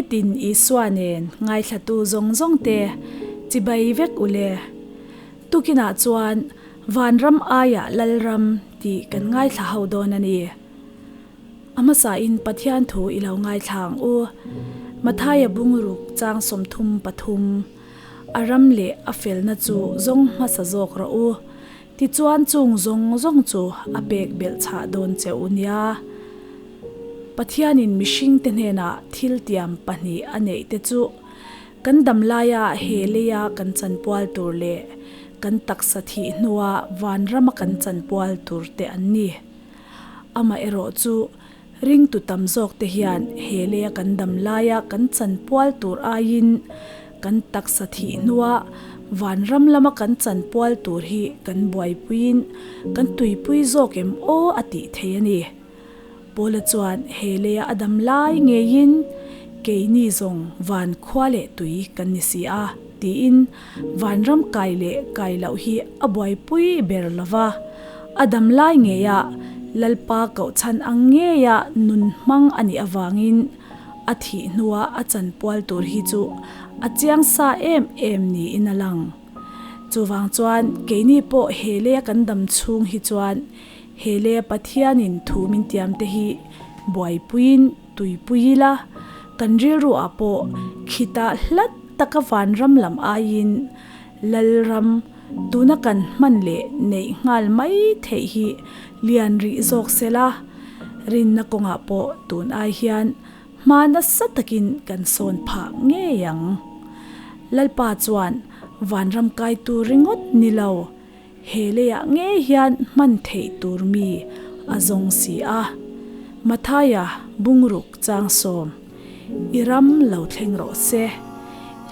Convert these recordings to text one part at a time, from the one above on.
Nitin Isua nen ngaithlatu zawng zawng te chibai vek u le. Tukinah chuan Vanram aiah Lalram tih kan ngaithla ho dawn a ni. A hmasain Pathian thu i lo ngaithla ang u. Mathaia bungruk chang 33, A ram leh a felna chu zawng hmasa zawk rawh u. Tichuan chung zawng zawng chu a pek belh chhah dawn che u nia. Pathianin mihringte hnenah thil tiam pahnih a neih te chu kan dam laia he leia kan chanpual tur leh kan taksa thih hnua vanrama kan chanpual tur te an ni. Amaherawh chu Ringtu tam zawk te hian he leia kan dam laia kan chanpual tur aiin kan taksa thih hnua vanram lama kan chanpual tur hi kan buaipuiin kan tuipui zawk em aw a tih thei a ni. Paula chuan he leia a dam lai ngeiin keini zawng van khua leh tui kan ni si a tiin vanram kai leh kai loh hi a buaipui ber lo va. A dam lai ngeia Lalpa kohchhan ang ngeia nun hmang a nih avangin a thih hnua a chanpual tur hi chu a chiang sa em em niin a lang. Chuvang chuan keini pawh he leia kan dam chhung hi chuan he leia Pathianin thu min tiam te hi buaipuiin tuipui ila, kan rilruah pawh khitah hlat taka vanram lam aiin Lalram Tuna kan hman leh neih nghal mai theih hi lian rih zawk se la, rinna kawngah pawh tun ai hian hma nasa takin kan sawn phah ngei ang. Lalpa chuan vanram kaitu ringawt ni lo, he leiah ngei hian hman theih tur mi a zawng si a. Mathaia bungruk chang sawm, I ram lo thleng rawh se.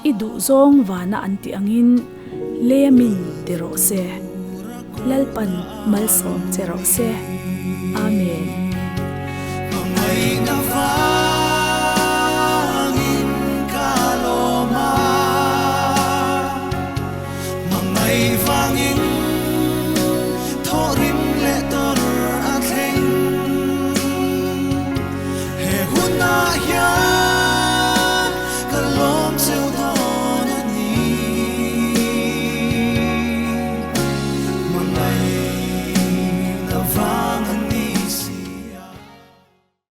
I duhzawng vana an tih angin lemin ti rawh se. Lalpan malsawm che rawh se. Amen.